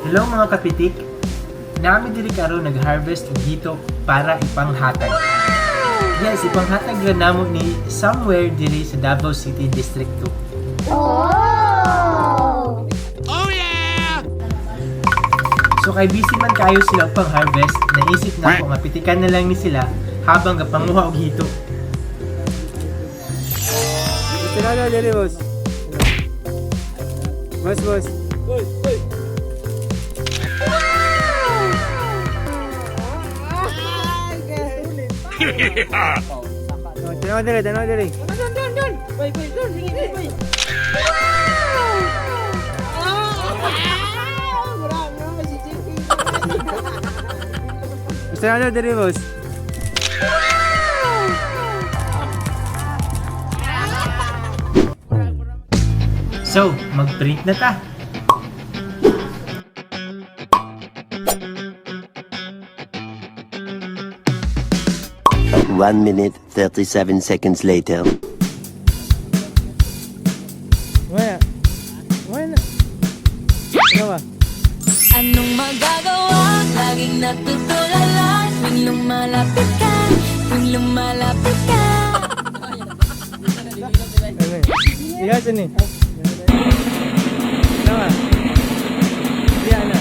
Hello, mga kapitik. Naa mi diri karon nag-harvest og hito para ipanghatag. Yes, ipanghatag ra namo ni somewhere diri sa Davao City, District 2. Oh! So kay busy man kayo sila og pang-harvest, naisip nako nga pitikan na lang ni sila habang gapanguha og hito. Sila na dili, boss. Boss, boss. Boss, boss. Oh, tanaw dili, tanaw dili. Doon, doon, doon! Bay, bay, doon! Sige, bay, bay! Basta na dili, boss. So, mag-print na ta. 1 minute, 37 seconds later. Wala. Wala. Ano ba? Anong magagawa? Laging natutulala tuwing lumalapit ka, tuwing lumalapit ka. Ano eh? Ikaw, saan eh? Ano ba? Iya na.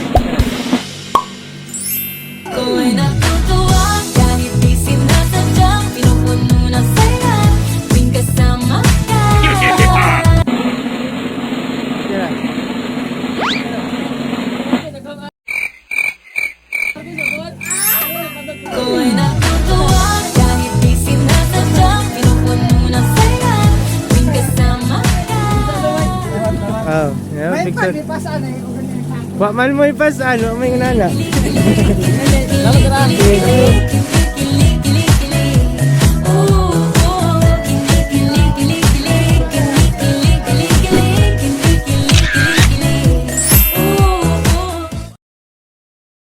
Ako ay natutuwa kahit di sinasadya. Pinupuno ng saya tuwing kasama ka. Tira. Ako ay natutuwa kahit di sinasadya. Pinupuno ng saya tuwing kasama ka. Oh, yeah, picture. Wa man mo ipas ano, may nana. Kilig, kilig, kilig.